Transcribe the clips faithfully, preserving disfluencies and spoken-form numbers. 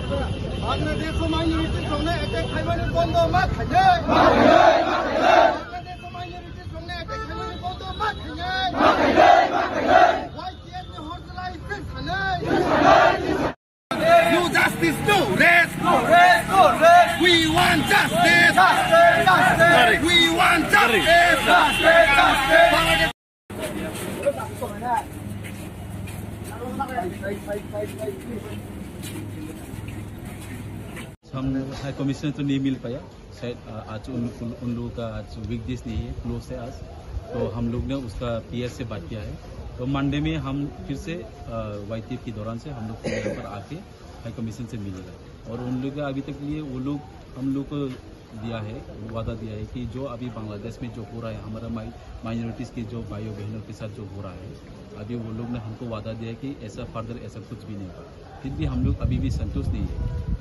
Bangladesh o minority songno attack khaimani bondo ma khainai. Bangladesh o minority songno attack khaimani bondo ma khainai. Y T F ni horjlai sir sanai. No justice, no rest. No rest, no rest. We want justice. Justice, justice. We want justice. Justice, justice. हम high commissioner तो नहीं मिल पाया शायद। अ, आज उन, उन, उन लोगों का आज वीकडेज नहीं है, क्लोज है आज। तो हम लोग ने उसका पीएस से बात किया है। तो मंडे में हम फिर से, अ, वाईटीएफ के दौरान से हम लोग फिर यहाँ पर आके हाई कमीशन से मिलेगा। और उन लोग का अभी तक लिए वो लोग हम लोग को दिया है, वादा दिया है कि जो अभी बांग्लादेश में जो हो रहा है, हमारा माइ-, माइनॉरिटीज के जो भाइयों बहनों के साथ जो हो रहा है, अभी वो लोग ने हमको वादा दिया है कि ऐसा फर्दर ऐसा कुछ भी नहीं होगा। फिर भी हम लोग अभी भी संतुष्ट नहीं है।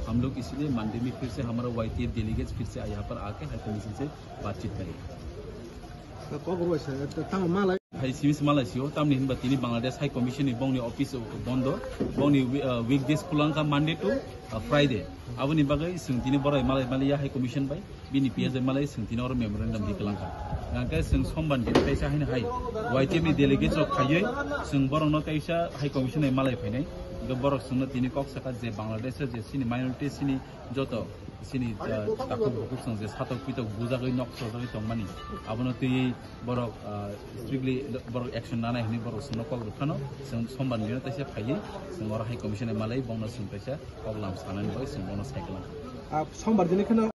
हम लोग इसलिए मंडे में फिर से हमारा वाईटीएफ डेलीगेट्स फिर से यहाँ पर आके हाई कमीशन से बातचीत करेंगे। Hai simi se malai sio, tamni hinba tini Bangladesh High Commission ni bongni office bondo, bongni wi-, ah, weekdays khulangkha Monday to, ah, Friday. Aboni bagwi chwng tini borai malai maliya High Commission bai, bini P S bai malai chwng tini oro memorandum di kwlangkha. Hwnkhe chwng sombar ni kaisa haino hai Y T F ni delegates rok phaiwi chwng borokno kaisa High Commission bai malai phainai. Hwnkhe borok chwngno tini kok sakha je Bangladesh o je chini minority chini joto chini, ah, takhuk bukhuk chwng je satok pitok bujagwi nok sojagwi tongmani, abono twiwi borok, ah, strictly borok action nanai hwnwi borok chwngno kok rwphano chwng sombar ni kaisa phaiwi chwng oro High Commission bai malai bongno chwng kaisa kok lam sanani bagwi chwng bono sai kwlangkha. Ah, sombar dini kheno